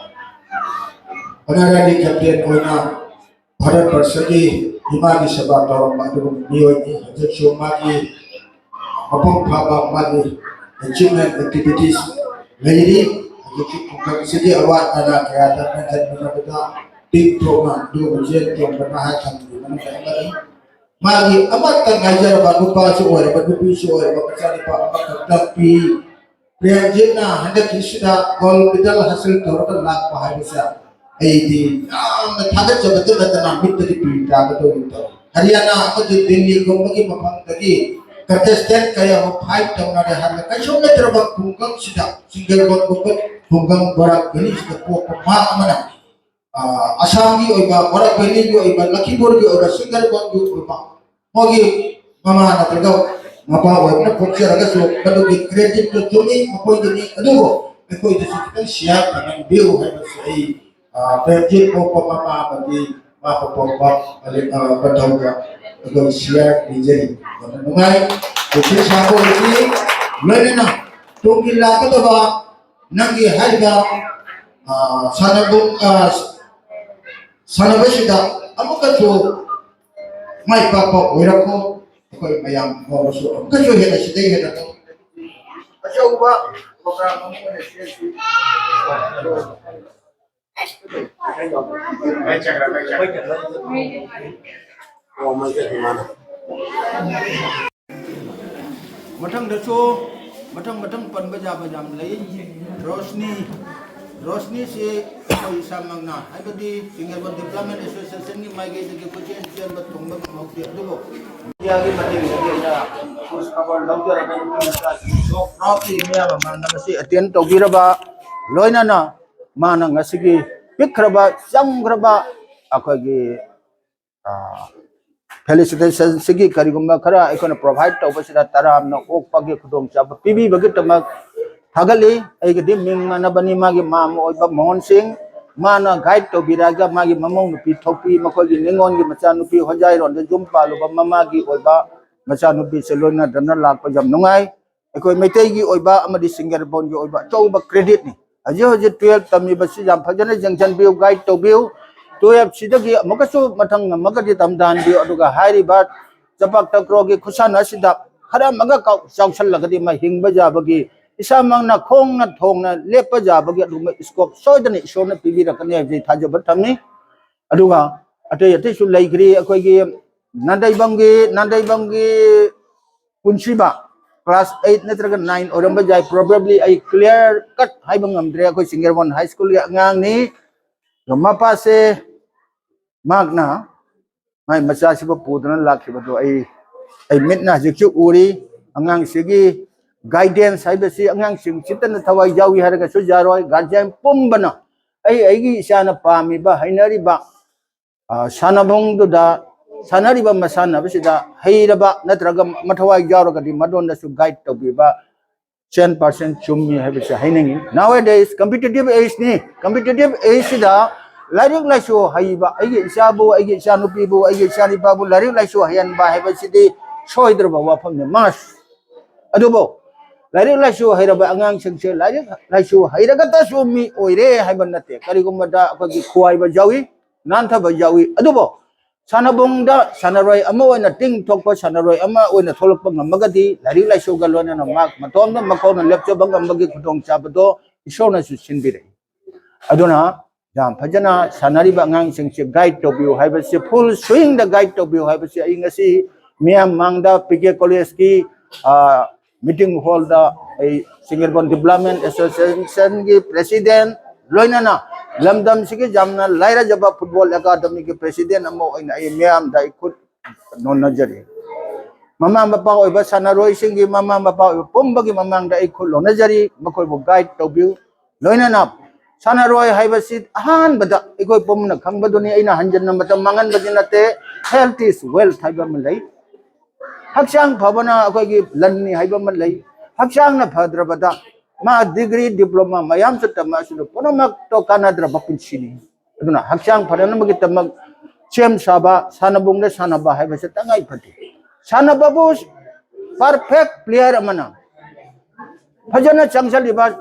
ꯑꯣꯅꯔꯦꯔꯤ ꯀꯦꯞꯇꯦꯟ ꯑꯣꯏꯅ ꯚꯥꯔꯠ ꯕꯔꯁꯒꯤ ꯏꯃꯥꯒꯤ ꯁꯦꯕꯥ ꯇꯧꯔꯝꯕ ꯑꯗꯨꯒꯨꯝꯕ ꯃꯤꯑꯣꯏꯅꯤ꯫ ꯍꯧꯖꯤꯛꯁꯨ ꯃꯥꯒꯤ ꯃꯄꯨꯡ ꯐꯥꯕ ꯃꯥꯒꯤ ꯑꯦꯆꯤꯞꯃꯦꯟ ꯑꯦꯛꯇꯤꯚꯤꯇꯤꯁ ꯂꯩꯔꯤ꯫ ꯍꯧꯖꯤꯛꯁꯨ ꯈꯨꯡꯒꯪꯁꯤꯒꯤ ꯑꯋꯥꯠ ꯑꯅꯥ ꯀꯌꯥꯗ ꯃꯦꯟꯊꯟꯃꯤꯟꯅꯕꯗ ꯄꯤꯛ ꯊꯣꯛꯅ ꯑꯗꯨꯒꯨꯝꯕ ꯆꯦꯟ ꯆꯣꯡꯕ ꯅꯍꯥꯁꯤꯡꯒꯤ ꯃꯅꯨꯡꯗ ꯑꯃꯅꯤ꯫ ꯃꯥꯒꯤ ꯑꯃꯠꯇ ꯉꯥꯏꯖꯔꯕ ꯅꯨꯄꯥꯁꯨ ꯑꯣꯏꯔꯕ, ꯅꯨꯄꯤꯁꯨ ꯑꯣꯏꯔꯕ ꯃꯆꯥꯅꯨꯄꯥ ꯑꯃꯈꯛꯇ ꯄꯤ꯫ ꯄ꯭ꯔꯦꯝꯖꯤꯠꯅ ꯍꯟꯗꯛꯀꯤꯁꯤꯗ ꯒꯣꯜ ꯃꯦꯗꯜ ꯍꯥꯁꯤꯜ ꯇꯧꯔꯒ ꯂꯥꯛꯄ ꯍꯥꯏꯕꯁꯦ ꯑꯩꯗꯤ ꯌꯥꯝꯅ ꯊꯥꯒꯠꯆꯕꯇ ꯅꯠꯇꯅ ꯃꯤꯠꯇꯗꯤ ꯄꯤꯔꯤ ꯇꯥꯒꯗꯧꯔꯤ ꯇꯧꯏ꯫ ꯍꯔꯤꯌꯥꯅꯥ ꯑꯃꯗꯤ ꯗꯤꯜꯂꯤꯒꯨꯝꯕꯒꯤ ꯃꯐꯝꯗꯒꯤ ꯀꯟꯇꯦꯁꯇꯦꯟꯠ ꯀꯌꯥ ꯑꯃ ꯐꯥꯏꯠ ꯇꯧꯅꯔꯦ ꯍꯥꯏꯕꯗ ꯀꯩꯁꯨ ꯅꯠꯇ꯭ꯔꯕ ꯈꯨꯡꯒꯪꯁꯤꯗ, ꯁꯤꯡꯒꯜꯕꯟꯒꯨꯝꯕ ꯈꯨꯡꯒꯪ ꯕꯣꯔꯥꯛ ꯚꯦꯂꯤꯁꯤꯗ ꯄꯣꯛꯄ ꯃꯍꯥꯛ ꯑꯃꯅ ꯑ, ꯑꯁꯥꯝꯒꯤ ꯑꯣꯏꯕ, ꯕꯔꯥꯛ ꯚꯦꯂꯤꯒꯤ ꯑꯣꯏꯕ, ꯂꯈꯤꯄꯨꯔꯒꯤ ꯑꯣꯏꯕ, ꯁꯨꯟꯗꯔꯕꯟꯒꯤ ꯑꯣꯏꯕ, ꯃꯣꯏꯒꯤ ꯃꯃꯥ ꯅꯠꯇ꯭ꯔꯒ ꯃꯄꯥ ꯑꯣꯏꯕꯅ ꯄꯣꯛꯆꯔꯒꯁꯨ ꯃꯗꯨꯒꯤ ꯀ꯭ꯔꯦꯗꯤꯠꯇꯨ ꯆꯨꯝꯃꯤ, ꯃꯈꯣꯏꯒꯤꯅꯤ꯫ ꯑꯗꯨꯕꯨ ꯑꯩꯈꯣꯏꯗꯁꯨ ꯈꯤꯇꯪ ꯁꯤꯌꯥ ꯐꯪꯍꯟꯕꯤꯌꯨ ꯍꯥꯏꯕꯁꯤ ꯑꯩ, ꯑ, ꯄ꯭ꯔꯦꯝꯖꯤꯠ ꯄꯣꯛꯄ ꯃꯃꯥ ꯑꯃꯗꯤ ꯃꯥ ꯄꯣꯛꯄ, ꯑ, ꯃꯊꯧꯗ ꯑꯩꯈꯣꯏ ꯁꯤꯌꯥ ꯄꯤꯖꯔꯤ꯫ ꯌꯥꯝꯅ ꯅꯨꯡꯉꯥꯏ꯫ ꯄꯨꯟꯁꯤ ꯁꯥꯡꯕ ꯑꯣꯏꯕꯤ, ꯂꯣꯏꯅꯅ ꯇꯨꯡꯒꯤ ꯂꯥꯛꯀꯗꯕ ꯅꯪꯒꯤ ꯍꯥꯏꯔꯤꯕ, ꯑ, ꯁꯥꯟꯅꯕꯨꯡ, ꯑ, ꯁꯥꯟꯅꯕꯁꯤꯗ ꯑꯃꯨꯛꯀꯁꯨ ꯃꯥꯏ ꯄꯥꯛꯄ ꯑꯣꯏꯔꯛꯄ, ꯑꯩꯈꯣꯏ ꯃꯌꯥꯝ ꯐꯥꯎꯕꯁꯨ ꯑꯃꯨꯛꯀꯁꯨ ꯍꯦꯟꯅ ꯁꯤꯗꯩ ꯍꯦꯟꯅ ꯑꯆꯧꯕ ꯄ꯭ꯔꯣꯒ꯭ꯔꯥꯝ ꯑꯃ ꯑꯣꯏꯅ ꯁꯤꯟꯁꯤ꯫ ꯃꯊꯪꯗꯁꯨ ꯃꯊꯪ ꯃꯊꯪ ꯄꯟꯕ ꯌꯥꯕ ꯌꯥꯝ ꯂꯩ꯫ ꯔꯣꯁꯅꯤ, ꯔꯣꯁꯅꯤꯁꯤ ꯑꯩꯈꯣꯏ ꯏꯁꯥꯃꯛꯅ, ꯍꯥꯏꯕꯗꯤ ꯆꯤꯡꯌꯥꯔꯕꯟ ꯗꯤꯕ꯭ꯂꯞꯃꯦꯟ ꯑꯦꯁꯣꯁꯤꯌꯦꯁꯟꯒꯤ ꯃꯥꯏꯀꯩꯗꯒꯤ ꯀꯣꯏꯆꯦꯟ ꯆꯦꯟꯕ ꯊꯨꯡꯕ ꯉꯝꯍꯧꯗꯦ, ꯑꯗꯨꯕꯨ ꯃꯤꯗꯤꯌꯥꯒꯤ ꯃꯇꯦꯡꯗꯒꯤ ꯑꯩꯅ ꯈꯨꯁ ꯈꯕꯔ ꯂꯧꯖꯔꯒ ꯅꯨꯄꯤ ꯃꯆꯥꯁꯤꯡ ꯖꯣꯕ ꯔꯥꯎꯠꯀꯤ ꯃꯤꯌꯥꯝ ꯑꯃꯅ ꯉꯁꯤ ꯑꯦꯇꯦꯟ ꯇꯧꯕꯤꯔꯕ, ꯂꯣꯏꯅꯅ ꯃꯥꯅ ꯉꯁꯤꯒꯤ ꯄꯤꯛꯈ꯭ꯔꯕ, ꯆꯝꯈ꯭ꯔꯕ ꯑꯩꯈꯣꯏꯒꯤ, ꯑ, ꯐꯦꯂꯤꯁꯤꯇꯦꯁꯟꯁꯤꯒꯤ ꯀꯔꯤꯒꯨꯝꯕ ꯈꯔ ꯑꯩꯈꯣꯏꯅ ꯄ꯭ꯔꯣꯚꯥꯏꯗ ꯇꯧꯕꯁꯤꯗ ꯇꯔꯥꯝꯅ ꯑꯣꯛꯄꯒꯤ ꯈꯨꯗꯣꯡꯆꯥꯕ ꯄꯤꯕꯤꯕꯒꯤꯗꯃꯛ ꯊꯥꯒꯠꯂꯤ꯫ ꯑꯩꯒꯗꯤ ꯃꯤꯡ ꯃꯥꯟꯅꯕꯅꯤ, ꯃꯥꯒꯤ ꯃꯥꯝꯃ ꯑꯣꯏꯕ ꯃꯣꯍꯟ ꯁꯤꯡ, ꯃꯥꯅ ꯒꯥꯏꯗ ꯇꯧꯕꯤꯔꯛꯑꯒ ꯃꯥꯒꯤ ꯃꯃꯧ ꯅꯨꯄꯤ ꯊꯣꯛꯄꯤ, ꯃꯈꯣꯏꯒꯤ ꯅꯤꯉꯣꯜꯒꯤ ꯃꯆꯥꯅꯨꯄꯤ ꯍꯣꯖꯥꯏꯔꯣꯟꯗ ꯌꯨꯝ ꯄꯥꯜꯂꯨꯕ ꯃꯃꯥꯒꯤ ꯑꯣꯏꯕ ꯃꯆꯥꯅꯨꯄꯤꯁꯦ ꯂꯣꯏꯅꯗꯅ ꯂꯥꯛꯄ ꯌꯥꯝ ꯅꯨꯡꯉꯥꯏ꯫ ꯑꯩꯈꯣꯏ ꯃꯩꯇꯩꯒꯤ ꯑꯣꯏꯕ ꯑꯃꯗꯤ ꯁꯤꯡꯒꯔꯕꯣꯟꯒꯤ ꯑꯣꯏꯕ ꯑꯆꯧꯕ ꯀ꯭ꯔꯦꯗꯤꯠꯅꯤ꯫ ꯍꯧꯖꯤꯛ ꯍꯧꯖꯤꯛ ꯇꯨꯌꯦꯜꯞ ꯇꯝꯃꯤꯕꯁꯤ ꯌꯥꯝ ꯐꯖꯅ ꯌꯦꯡꯁꯤꯟꯕꯤꯌꯨ, ꯒꯥꯏꯗ ꯇꯧꯕꯤꯌꯨ꯫ ꯇꯨꯌꯦꯜꯞꯁꯤꯗꯒꯤ ꯑꯃꯨꯛꯀꯁꯨ ꯃꯊꯪ ꯑꯃꯒꯗꯤ ꯇꯝꯊꯍꯟꯕꯤꯌꯨ꯫ ꯑꯗꯨꯒ ꯍꯥꯏꯔꯤꯕ ꯆꯄꯥꯛ ꯇꯀ꯭ꯔꯣꯒꯤ ꯈꯨꯠꯁꯥꯟꯅ ꯑꯁꯤꯗ ꯈꯔ ꯑꯃꯒ ꯀꯥꯎ-, ꯆꯥꯎꯁꯜꯂꯒꯗꯤ ꯃꯥ ꯍꯤꯡꯕ ꯌꯥꯕꯒꯤ, ꯏꯁꯥꯃꯛꯅ ꯈꯣꯡꯅ ꯊꯣꯡꯅ ꯂꯦꯞꯄ ꯌꯥꯕꯒꯤ ꯑꯗꯨꯒꯨꯝꯕ ꯏꯁꯀꯣꯞ ꯁꯣꯏꯗꯅ ꯏꯁꯣꯔꯅ ꯄꯤꯕꯤꯔꯛꯀꯅꯤ ꯍꯥꯏꯕꯁꯤ ꯊꯥꯖꯕ ꯊꯝꯃꯤ꯫ ꯑꯗꯨꯒ ꯑꯇꯩ ꯑꯇꯩꯁꯨ ꯂꯩꯈ꯭ꯔꯤ꯫ ꯑꯩꯈꯣꯏꯒꯤ ꯅꯥꯟꯗꯩꯕꯝꯒꯤ, ꯅꯥꯟꯗꯩꯕꯝꯒꯤ ꯄꯨꯟꯁꯤꯕ ꯀ꯭ꯂꯥꯁ ꯑꯩꯠ ꯅꯠꯇ꯭ꯔꯒ ꯅꯥꯏꯟ ꯑꯣꯏꯔꯝꯕ ꯌꯥꯏ, ꯄ꯭ꯔꯣꯕꯦꯕ꯭ꯂꯤ ꯑꯩ ꯀ꯭ꯂꯤꯌꯥꯔ ꯀꯠ ꯍꯥꯏꯕ ꯉꯝꯗ꯭ꯔꯦ꯫ ꯑꯩꯈꯣꯏ ꯁꯤꯡꯒꯔꯕꯣꯟ ꯍꯥꯏ ꯁ꯭ꯀꯨꯜꯒꯤ ꯑꯉꯥꯡꯅꯤ꯫ ꯑꯗꯣ ꯃꯄꯥꯁꯦ ꯃꯍꯥꯛꯅ ꯃꯥꯏ ꯃꯆꯥꯁꯤꯕꯨ ꯄꯨꯗꯨꯅ ꯂꯥꯛꯈꯤꯕꯗꯨ ꯑꯩ, ꯑꯩ ꯃꯤꯠꯅ ꯍꯧꯖꯤꯛꯁꯨ ꯎꯔꯤ꯫ ꯑꯉꯥꯡꯁꯤꯒꯤ ꯒꯥꯏꯗꯦꯟꯁ ꯍꯥꯏꯕꯁꯤ ꯑꯉꯥꯡꯁꯤꯡ ꯆꯤꯠꯇꯅ ꯊꯋꯥꯏ ꯌꯥꯎꯏ ꯍꯥꯏꯔꯒꯁꯨ ꯌꯥꯔꯣꯏ꯫ ꯒꯥꯔꯖꯤꯌꯥꯟ ꯄꯨꯝꯕꯅ ꯑꯩ ꯑꯩꯒꯤ ꯏꯆꯥꯅ ꯄꯥꯝꯃꯤꯕ, ꯍꯩꯅꯔꯤꯕ, ꯑ, ꯁꯥꯟꯅꯐꯝꯗꯨꯗ, ꯁꯥꯟꯅꯔꯤꯕ ꯃꯁꯥꯟꯅꯕꯁꯤꯗ ꯍꯩꯔꯕ ꯅꯠꯇ꯭ꯔꯒ ꯃꯊꯋꯥꯏ ꯌꯥꯎꯔꯒꯗꯤ ꯃꯗꯣꯝꯗꯁꯨ ꯒꯥꯏꯗ ꯇꯧꯕꯤꯕ ꯁꯦꯟ ꯄꯥꯔꯁꯦꯟ ꯆꯨꯝꯃꯤ ꯍꯥꯏꯕꯁꯦ ꯍꯥꯏꯅꯤꯡꯉꯤ꯫ Nowadays competitive age ꯅꯤ꯫ Competitive age ꯁꯤꯗ ꯂꯥꯏꯔꯤꯛ ꯂꯥꯏꯁꯨ ꯍꯩꯕ ꯑꯩꯒꯤ ꯏꯆꯥꯕꯨ, ꯑꯩꯒꯤ ꯏꯆꯥꯅꯨꯄꯤꯕꯨ, ꯑꯩꯒꯤ ꯏꯆꯥꯅꯤꯄꯥꯕꯨ ꯂꯥꯏꯔꯤꯛ ꯂꯥꯏꯁꯨ ꯍꯩꯍꯟꯕ ꯍꯥꯏꯕꯁꯤꯗꯤ ꯁꯣꯏꯗ꯭ꯔꯕ ꯋꯥꯐꯝꯅꯤ꯫ ꯃꯥꯁ ꯑꯗꯨꯕꯨ ꯂꯥꯏꯔꯤꯛ ꯂꯥꯏꯁꯨ ꯍꯩꯔꯕ ꯑꯉꯥꯡꯁꯤꯡꯁꯦ ꯂꯥꯏꯔꯤꯛ ꯂꯥꯏꯁꯨ ꯍꯩꯔꯒꯇꯁꯨ ꯃꯤ ꯑꯣꯏꯔꯦ ꯍꯥꯏꯕ ꯅꯠꯇꯦ꯫ ꯀꯔꯤꯒꯨꯝꯕꯗ ꯑꯩꯈꯣꯏꯒꯤ ꯈꯨꯋꯥꯏꯕ ꯌꯥꯎꯏ, ꯅꯥꯟꯊꯕ ꯌꯥꯎꯏ꯫ ꯑꯗꯨꯕꯨ ꯁꯥꯟꯅꯕꯨꯡꯗ ꯁꯥꯟꯅꯔꯣꯏ ꯑꯃ ꯑꯣꯏꯅ, ꯇꯤꯡ ꯊꯣꯛꯄ ꯁꯥꯟꯅꯔꯣꯏ ꯑꯃ ꯑꯣꯏꯅ ꯊꯣꯛꯂꯛꯄ ꯉꯝꯃꯒꯗꯤ, ꯂꯥꯏꯔꯤꯛ ꯂꯥꯏꯁꯨꯒ ꯂꯣꯏꯅꯅ ꯃꯍꯥꯛ ꯃꯇꯣꯝꯇ ꯃꯈꯣꯡꯅ ꯂꯦꯞꯆꯕ ꯉꯝꯕꯒꯤ ꯈꯨꯗꯣꯡꯆꯥꯕꯗꯣ ꯏꯁꯣꯔꯅꯁꯨ ꯁꯤꯟꯕꯤꯔꯛꯏ꯫ ꯑꯗꯨꯅ ꯌꯥꯝ ꯐꯖꯅ ꯁꯥꯟꯅꯔꯤꯕ ꯑꯉꯥꯡꯁꯤꯡꯁꯦ ꯒꯥꯏꯗ ꯇꯧꯕꯤꯌꯨ ꯍꯥꯏꯕꯁꯦ, ꯐꯨꯜ ꯁ꯭ꯋꯤꯡꯗ ꯒꯥꯏꯗ ꯇꯧꯕꯤꯌꯨ ꯍꯥꯏꯕꯁꯦ ꯑꯩ ꯉꯁꯤ ꯃꯤꯌꯥꯝ ꯃꯥꯡꯗ ꯄꯤ ꯀꯦ ꯀꯣꯂꯦꯖꯀꯤ, ꯑ, ꯃꯤꯇꯤꯡ ꯍꯣꯜꯗ ꯑꯩ ꯆꯤꯡꯒꯤꯔꯕꯣꯟ ꯗꯤꯕ꯭ꯂꯞꯃꯦꯟ ꯑꯦꯁꯣꯁꯤꯌꯦꯁꯟꯒꯤ ꯄ꯭ꯔꯦꯁꯤꯗꯦꯟ ꯂꯣꯏꯅꯅ ꯂꯝꯗꯝꯁꯤꯒꯤ ꯌꯥꯝꯅ ꯂꯥꯏꯔꯖꯕ ꯐꯨꯠꯕꯣꯜ ꯑꯦꯀꯥꯗꯃꯤꯒꯤ ꯄ꯭ꯔꯦꯁꯤꯗꯦꯟ ꯑꯃ ꯑꯣꯏꯅ ꯑꯩ ꯃꯤꯌꯥꯝꯗ ꯑꯩ ꯈꯨꯠ ꯅꯣꯟꯅꯖꯔꯤ꯫ ꯃꯃꯥ ꯃꯄꯥ ꯑꯣꯏꯕ, ꯁꯥꯟꯅꯔꯣꯏꯁꯤꯡꯒꯤ ꯃꯃꯥ ꯃꯄꯥ ꯑꯣꯏꯕ ꯄꯨꯝꯕꯒꯤ ꯃꯃꯥꯡꯗ ꯑꯩ ꯈꯨꯠ ꯂꯣꯟꯅꯖꯔꯤ꯫ ꯃꯈꯣꯏꯕꯨ ꯒꯥꯏꯗ ꯇꯧꯕꯤꯌꯨ꯫ ꯂꯣꯏꯅꯅ ꯁꯥꯟꯅꯔꯣꯏ ꯍꯥꯏꯕꯁꯤ ꯑꯍꯥꯟꯕꯗ ꯑꯩꯈꯣꯏ ꯄꯨꯝꯅ ꯈꯪꯕꯗꯨꯅꯤ꯫ ꯑꯩꯅ ꯍꯟꯖꯤꯟꯅ ꯃꯇꯝ ꯃꯥꯡꯍꯟꯕꯗꯤ ꯅꯠꯇꯦ꯫ Health is wealth ꯍꯥꯏꯕ ꯑꯃ ꯂꯩ꯫ ꯍꯛꯆꯥꯡ ꯐꯕꯅ ꯑꯩꯈꯣꯏꯒꯤ ꯂꯟꯅꯤ ꯍꯥꯏꯕ ꯑꯃ ꯂꯩ꯫ ꯍꯛꯆꯥꯡꯅ ꯐꯗ꯭ꯔꯕꯗ ꯃꯥ ꯗꯤꯒ꯭ꯔꯤ, ꯗꯤꯄ꯭ꯂꯣꯃꯥ ꯃꯌꯥꯝꯁꯨ ꯇꯝꯃꯛꯑꯁꯨ ꯄꯨꯝꯅꯃꯛꯇꯣ ꯀꯥꯟꯅꯗ꯭ꯔꯕ ꯄꯨꯟꯁꯤꯅꯤ꯫ ꯑꯗꯨꯅ ꯍꯛꯆꯥꯡ ꯐꯅꯅꯕꯒꯤꯗꯃꯛ ꯁꯦꯝ ꯁꯥꯕ, ꯁꯥꯟꯅꯕꯨꯡꯗ ꯁꯥꯟꯅꯕ ꯍꯥꯏꯕꯁꯦ ꯇꯉꯥꯏ ꯐꯗꯦ꯫ ꯁꯥꯟꯅꯕꯕꯨ ꯄꯔꯐꯦꯛ ꯄ꯭ꯂꯦꯌꯔ ꯑꯃꯅ, ꯐꯖꯅ ꯆꯪꯁꯤꯜꯂꯤꯕ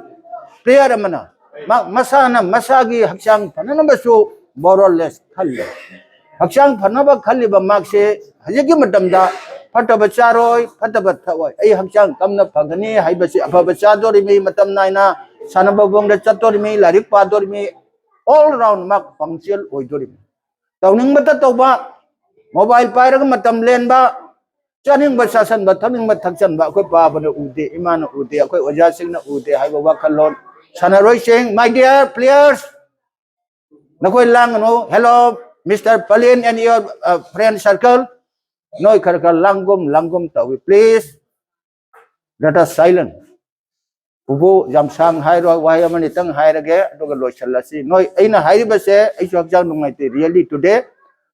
ꯄ꯭ꯂꯦꯌꯔ ꯑꯃꯅ ꯃꯥ ꯃꯁꯥꯅ ꯃꯁꯥꯒꯤ ꯍꯛꯆꯥꯡ ꯐꯅꯅꯕꯁꯨ more or less ꯈꯜꯂꯤ꯫ ꯍꯛꯆꯥꯡ ꯐꯅꯕ ꯈꯜꯂꯤꯕ ꯃꯍꯥꯛꯁꯦ ꯍꯧꯖꯤꯛꯀꯤ ꯃꯇꯝꯗ ꯐꯠꯇꯕ ꯆꯥꯔꯣꯏ, ꯐꯠꯇꯕ ꯊꯛꯑꯣꯏ, ꯑꯩ ꯍꯛꯆꯥꯡ ꯀꯝꯅ ꯐꯒꯅꯤ ꯍꯥꯏꯕꯁꯤ, ꯑꯐꯕ ꯆꯥꯗꯣꯔꯤꯃꯤ, ꯃꯇꯝ ꯅꯥꯏꯅ ꯁꯥꯟꯅꯕ ꯃꯑꯣꯡꯗ ꯆꯠꯇꯣꯔꯤꯃꯤ, ꯂꯥꯏꯔꯤꯛ ꯄꯥꯗꯣꯔꯤꯃꯤ, all round ꯃꯍꯥꯛ ꯄꯪꯆꯦꯜ ꯑꯣꯏꯗꯣꯔꯤꯃꯤ꯫ ꯇꯧꯅꯤꯡꯕꯇ ꯇꯧꯕ, ꯃꯣꯕꯥꯏꯜ ꯄꯥꯏꯔꯒ ꯃꯇꯝ ꯂꯦꯟꯕ, ꯆꯥꯅꯤꯡꯕ ꯆꯥꯁꯟꯕ, ꯊꯛꯅꯤꯡꯕ ꯊꯛꯆꯟꯕ ꯑꯩꯈꯣꯏ ꯄꯥꯕꯅ ꯎꯗꯦ, ꯏꯃꯥꯅ ꯎꯗꯦ, ꯑꯩꯈꯣꯏ ꯑꯣꯖꯥꯁꯤꯡꯅ ꯎꯗꯦ ꯍꯥꯏꯕ ꯋꯥꯈꯜꯂꯣꯟ꯫ ꯁꯥꯟꯅꯔꯣꯏꯁꯤꯡ, my dear players, ꯅꯈꯣꯏ ꯂꯥꯡꯒꯅꯨ꯫ Hello, Mister Palin and your, uh, friend circle, ꯅꯣꯏ ꯈꯔ ꯈꯔ ꯂꯥꯡꯒꯨꯝ ꯂꯥꯡꯒꯨꯝ ꯇꯧꯏ꯫ Please, let us silent. ꯎꯕꯨ ꯌꯥꯝ ꯁꯥꯡ ꯍꯥꯏꯔꯣꯏ, ꯋꯥꯍꯩ ꯑꯃꯅꯤꯇꯪ ꯍꯥꯏꯔꯒꯦ, ꯑꯗꯨꯒ ꯂꯣꯏꯁꯤꯜꯂꯁꯤ꯫ ꯅꯣꯏ, ꯑꯩꯅ ꯍꯥꯏꯔꯤꯕꯁꯦ ꯑꯩꯁꯨ ꯍꯛꯆꯥꯡ ꯅꯨꯡꯉꯥꯏꯇꯦ, really, today꯫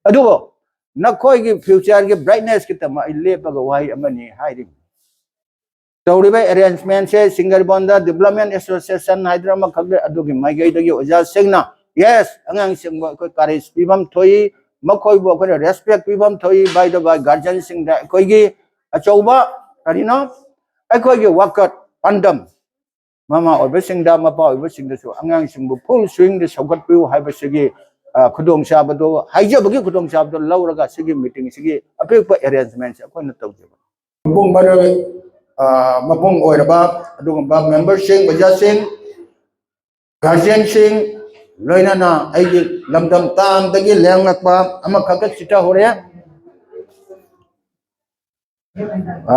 ꯑꯗꯨꯕꯨ ꯅꯈꯣꯏꯒꯤ future ꯒꯤ brightness ꯀꯤꯗꯃꯛ ꯑꯩ ꯂꯦꯞꯄꯒ ꯋꯥꯍꯩ ꯑꯃꯅꯤ ꯍꯥꯏꯔꯤ꯫ ꯇꯧꯔꯤꯕ arrangement ꯁꯦ ꯁꯤꯡꯒꯔꯕꯣꯟꯗ Development Association ꯍꯥꯏꯗꯅ ꯑꯃꯈꯛ ꯂꯩ, ꯑꯗꯨꯒꯤ ꯃꯥꯏꯀꯩꯗꯒꯤ ꯑꯣꯖꯥꯁꯤꯡꯅ, yes, ꯑꯉꯥꯡꯁꯤꯡꯕꯨ ꯑꯩꯈꯣꯏ courage ꯄꯤꯐꯝ ꯊꯣꯛꯏ, ꯃꯈꯣꯏꯕꯨ ꯑꯩꯈꯣꯏꯅ respect ꯄꯤꯐꯝ ꯊꯣꯛꯏ꯫ By the way, guardian ꯁꯤꯡꯗ ꯑꯩꯈꯣꯏꯒꯤ ꯑꯆꯧꯕ, ꯀꯔꯤꯅꯣ, ꯑꯩꯈꯣꯏꯒꯤ ꯋꯥꯀꯠ, ꯄꯥꯟꯗꯝ, ꯃꯃꯥ ꯑꯣꯏꯕꯁꯤꯡꯗ, ꯃꯄꯥ ꯑꯣꯏꯕꯁꯤꯡꯗꯁꯨ ꯑꯉꯥꯡꯁꯤꯡꯕꯨ full swing ꯗ ꯁꯧꯒꯠꯄꯤꯌꯨ ꯍꯥꯏꯕꯁꯤꯒꯤ, ꯑ, ꯈꯨꯗꯣꯡꯆꯥꯕꯗꯣ, ꯍꯥꯏꯖꯕꯒꯤ ꯈꯨꯗꯣꯡꯆꯥꯕꯗꯣ ꯂꯧꯔꯒ ꯁꯤꯒꯤ meeting ꯁꯤꯒꯤ ꯑꯄꯤꯛꯄ arrangement ꯁꯦ ꯑꯩꯈꯣꯏꯅ ꯇꯧꯖꯕꯅꯤ꯫ ꯃꯄꯨꯡ ꯐꯥꯔꯕ, ꯑ, ꯃꯄꯨꯡ ꯑꯣꯏꯔꯕ ꯑꯗꯨꯒꯨꯝꯕ member ꯁꯤꯡ, ꯑꯣꯖꯥꯁꯤꯡ, guardian ꯁꯤꯡ, ꯂꯣꯏꯅꯅ ꯑꯩꯒꯤ ꯂꯝꯗꯝ ꯇꯥꯡꯗꯒꯤ ꯂꯦꯡꯂꯛꯄ ꯑꯃꯈꯛꯀ ꯆꯤꯠꯊꯍꯧꯔꯦ꯫ ꯑ,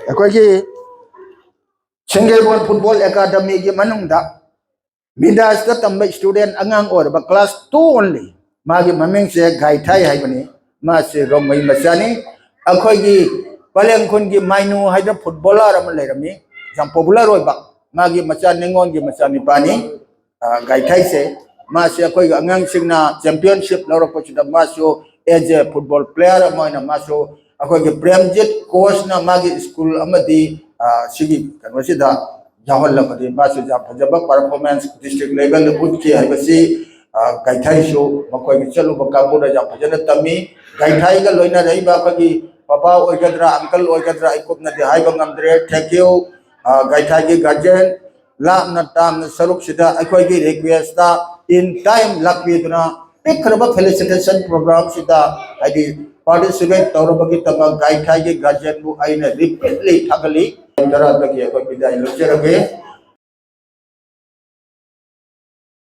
ꯑꯩꯈꯣꯏꯒꯤ ꯁꯤꯡꯒꯩꯕꯣꯟ Football Academy ꯒꯤ ꯃꯅꯨꯡꯗ ꯃꯤꯗꯥꯁꯇ ꯇꯝꯕ student ꯑꯉꯥꯡ ꯑꯣꯏꯔꯕ class two only, ꯃꯥꯒꯤ ꯃꯃꯤꯡꯁꯦ ꯒꯥꯏꯊꯥꯏ ꯍꯥꯏꯕꯅꯤ꯫ ꯃꯥꯁꯦ ꯔꯣꯡꯃꯩ ꯃꯆꯥꯅꯤ꯫ ꯑꯩꯈꯣꯏꯒꯤ ꯄꯂꯦꯡ ꯈꯨꯟꯒꯤ ꯃꯥꯏꯅꯨ ꯍꯥꯏꯗꯅ footballer ꯑꯃ ꯂꯩꯔꯝꯃꯤ, ꯌꯥꯝ popular ꯑꯣꯏꯕ, ꯃꯥꯒꯤ ꯃꯆꯥ ꯅꯤꯉꯣꯜꯒꯤ ꯃꯆꯥꯅꯤꯄꯥꯅꯤ꯫ ꯑ, ꯒꯥꯏꯊꯥꯏꯁꯦ, ꯃꯥꯁꯦ ꯑꯩꯈꯣꯏꯒꯤ ꯑꯉꯥꯡꯁꯤꯡꯅ championship ꯂꯧꯔꯛꯄꯁꯤꯗ ꯃꯥꯁꯨ as a football player ꯑꯃ ꯑꯣꯏꯅ ꯃꯥꯁꯨ ꯑꯩꯈꯣꯏꯒꯤ ꯄ꯭ꯔꯦꯝꯖꯤꯠ coach ꯅ ꯃꯥꯒꯤ school ꯑꯃꯗꯤ, ꯑ, ꯁꯤꯒꯤ ꯀꯩꯅꯣꯁꯤꯗ ꯌꯥꯎꯍꯜꯂꯕꯗꯤ ꯃꯥꯁꯨ ꯌꯥꯝ ꯐꯖꯕ performance district level ꯗ ꯎꯠꯈꯤ ꯍꯥꯏꯕꯁꯤ, ꯑ, ꯒꯥꯏꯊꯥꯏꯁꯨ ꯃꯈꯣꯏꯒꯤ ꯆꯠꯂꯨꯕ ꯀꯥꯡꯕꯨꯅ ꯌꯥꯝ ꯐꯖꯅ ꯇꯝꯃꯤ꯫ ꯒꯥꯏꯊꯥꯏꯒ ꯂꯣꯏꯅꯔꯛꯏꯕ ꯑꯩꯈꯣꯏꯒꯤ ꯄꯄꯥ ꯑꯣꯏꯒꯗ꯭ꯔꯥ, uncle ꯑꯣꯏꯒꯗ꯭ꯔꯥ, ꯑꯩ ꯀꯨꯞꯅꯗꯤ ꯍꯥꯏꯕ ꯉꯝꯗ꯭ꯔꯦ꯫ Thank you꯫ ꯑ, ꯒꯥꯏꯊꯥꯏꯒꯤ guardian ꯂꯥꯞꯅ ꯇꯥꯝꯅ ꯁꯔꯨꯛꯁꯤꯗ ꯑꯩꯈꯣꯏꯒꯤ request ꯇ in time ꯂꯥꯛꯄꯤꯗꯨꯅ ꯄꯤꯛꯈ꯭ꯔꯕ felicitation program ꯁꯤꯗ, ꯍꯥꯏꯗꯤ, participate ꯇꯧꯔꯕꯒꯤꯗꯃꯛ ꯒꯥꯏꯊꯥꯏꯒꯤ guardian ꯕꯨ ꯑꯩꯅ repeatedly ꯊꯥꯒꯠꯂꯤ꯫ ꯇꯔꯥꯗꯒꯤ ꯑꯩꯈꯣꯏ ꯕꯤꯗꯥꯏ ꯂꯧꯖꯔꯒꯦ꯫